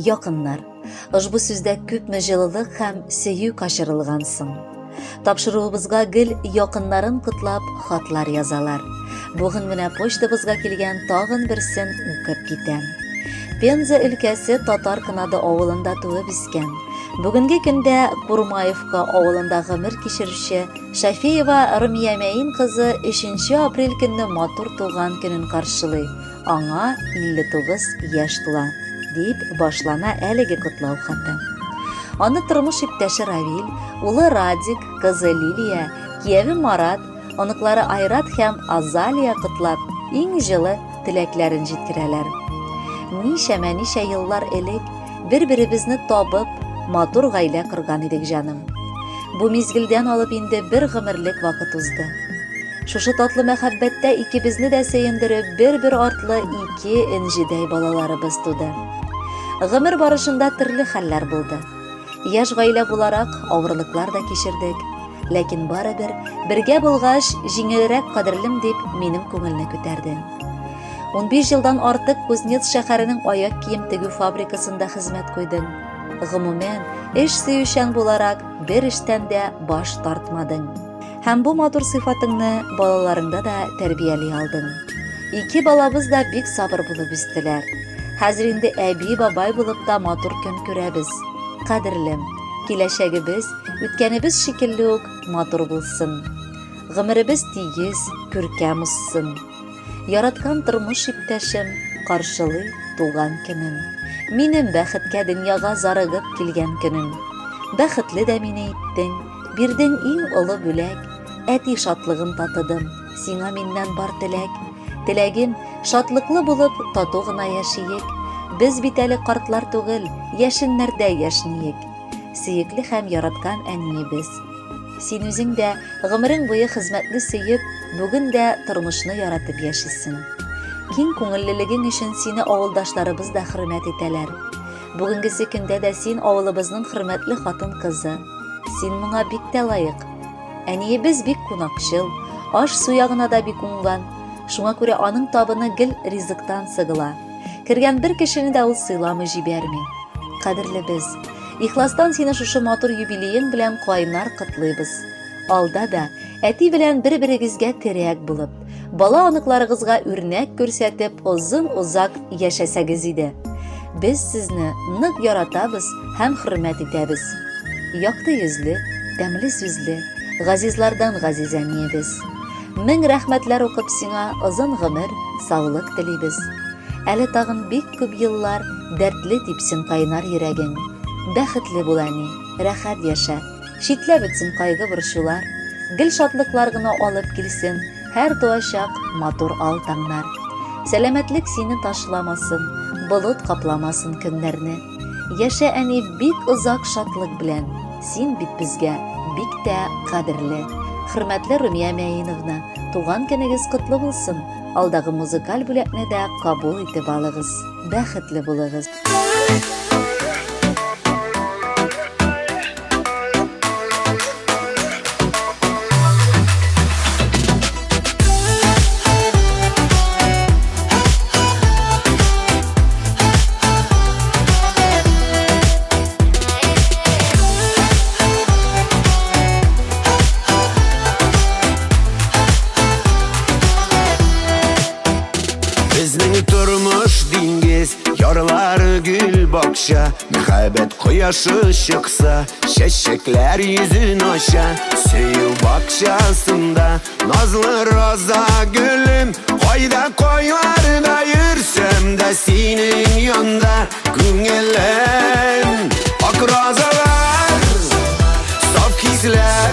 Якыннар. Ошбу сүздә күпме җылылык һәм сөю качырылган соң. Тапшыруыбызга гел якыннарын котлап хатлар язалар. Бүген менә почтабызга килгән тагын берсен укып китәм. Пенза өлкәсе Татар Кынады авылында туып үскән. Бүгенге көндә Курмаевка авылында гомер кичерүче Шафеева Румия Мәин кызы 3 апрель көнне матур туган көнен каршылый. Аңа 59 яшь тула, дип башлана әлеге котлау хаты. Аны тормыш иптәше Равил, улы Радик, кызы Лилия, кияве Марат, оныклары Айрат һәм Азалия котлап, иң җылы теләкләрен җиткерәләр. Ничәмә-ничә еллар элек бер-беребезне табып, матур гаилә корган идек, җаным. Бу мизгелдән алып инде бер гомерлек вакыт узды. Шушы татлы мәхәббәттә икебезне дә сөендереп, бер-бер артлы ике энҗедәй балаларыбыз туды. Гомер барышында төрле хәлләр булды. Яшь гаилә буларак, авырлыклар да кичердек. Ләкин барыбер, бергә булгач, җиңелрәк кадерлем дип, минем күңелне күтәрде. 15 елдан артык Кузнец шәһәренең аяк кием тегү фабрикасында хезмәт куйдың. Гомумән, эш сөючән буларак, бер эштән дә баш тартмадың. Һәм бу матур сыйфатыңны балаларыңда да тәрбияли алдың. Ике балабыз да бик сабыр булып үстеләр. Хәзер инде әби-бабай булып та матур көн күрәбез. Кадерлем, киләчәгебез, үткәнебез шикелле үк матур булсын. Гомеребез тигез, күркәм узсын. Яраткан тормыш иптәшем каршылый туган көнен. Минем бәхеткә дөньяга зарыгып килгән көнем. Бәхетле дә мине иттең, Бирдең иң олы бүләк, әти шатлыгын татыдым, сиңа миннән бар теләк. Теләгем, шатлыклы булып, тату гына яшиек. Без бит әле картлар түгел, яшеннәрдә яшниек. Сөекле һәм яраткан әниебез. Син үзең дә гомерең буе хезмәтне сөеп, бүген дә тормышны яратып яшисең. Киң күңеллелегең өчен сине авылдашларыбыз да хөрмәт итәләр. Бүгенгесе көндә дә син авылыбызның хөрмәтле хатын-кызы. Син моңа бик тә лаек. Әниебез бик кунакчыл, аш-су ягына да бик уңган. Шуңа күрә аның табыны гел ризыктан сыгыла. Кергән бер кешене дә ул сыйламый җибәрми. Кадерлебез, ихластан сине шушы матур юбилеең белән кайнар котлыйбыз. Алда да әти белән бер-берегезгә терәк булып, бала-оныкларыгызга үрнәк күрсәтеп озын-озак яшәсәгез иде. Без сезне нык яратабыз һәм хөрмәт итәбез. Якты йөзле, тәмле сүзле, газизлардан газиз әниебез. Мең рәхмәтләр укып сиңа озын гомер, саулык телибез. Әле тагын бик күп еллар дәртле типсен кайнар йөрәгең. Бәхетле бул, әни, рәхәт яшә. Читләп үтсен кайгы-борчулар, Гел шатлыклар гына алып килсен Һәр туачак матур ал таңнар. Сәламәтлек сине ташламасын, Болыт капламасын көннәрне. Яшә, әни, бик озак шатлык белән, Син бит безгә бик тә кадерле. Хөрмәтле Румия Мәиновна, туган көнегез котлы булсын! Алдагы музыкаль бүләкне дә кабул итеп алыгыз. Бәхетле булыгыз! Безнең тормыш диңгез, ярлары гөл бакча, Мәхәббәт кояшы чыкса, чәчәкләр йөзен ача. Сөю бакчасында назлы роза гөлем, Кайда кайларда йөрсәм дә синең янда күңелем. Ак розалар, саф хисләр,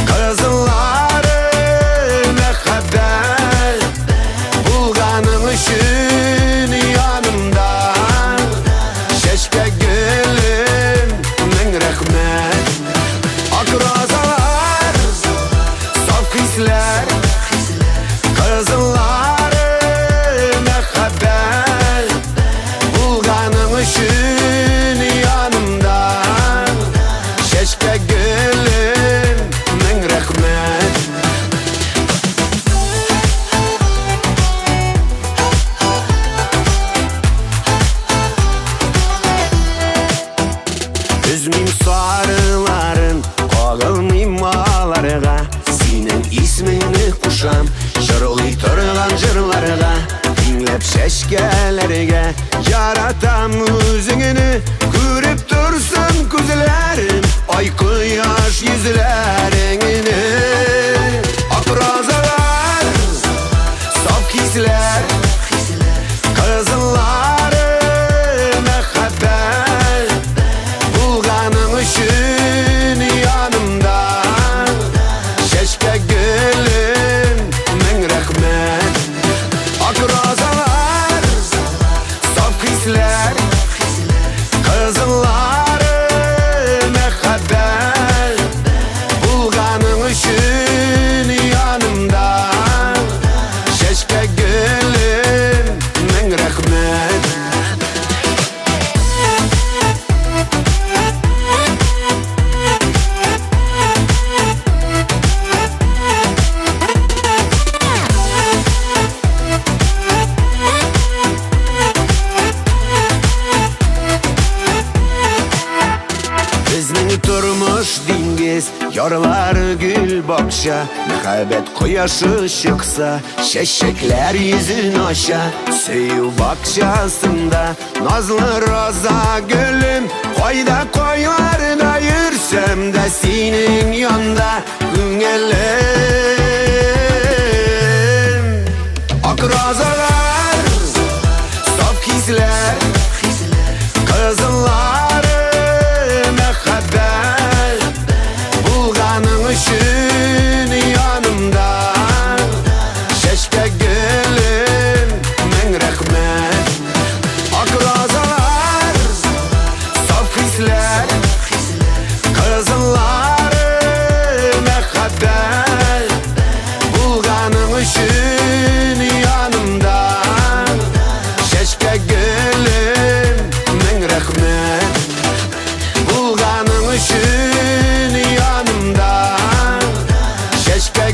кызыллары мәхәббәт булганың өчен янымда. Чәчкә гөлем, мең рәхмәт. Ак розалар, саф хисләр, кызыллары мәхәббәт булганың өчен янымда. Чәчкә гөлем, мең рәхмәт. Чәчкәләргә. Яратам үзеңне, күреп торсын күзләрем, ай кояш йөзләреңне. Ак розалар, саф хисләр, кызыллары мәхәббәт, булганың өчен янымда. Чәчкә гөлем, мең рәхмәт. Ак розалар, саф хисләр, кызыллары мәхәббәт, булганың өчен янымда. Чәчкә гөлем, мең рәхмәт. Безнең тормыш диңгез, ярлар гөл бакча, мәхәббәт кояшы чыкса, чәчәкләр йөзен ача. Сөю бакчасында назлы роза гөлем, кайда кайларда йөрсәм дә синең янда күңелем. Ак розалар, саф хисләр, кызыллары мәхәббәт, булганың өчен янымда. Чәчкә гөлем, мең рәхмәт. Ак розалар, саф хисләр, кызыллары мәхәббәт, булганың өчен янымда. Чәчкә гөлем, мең рәхмәт. Булганың өчен янымда. Чәчкә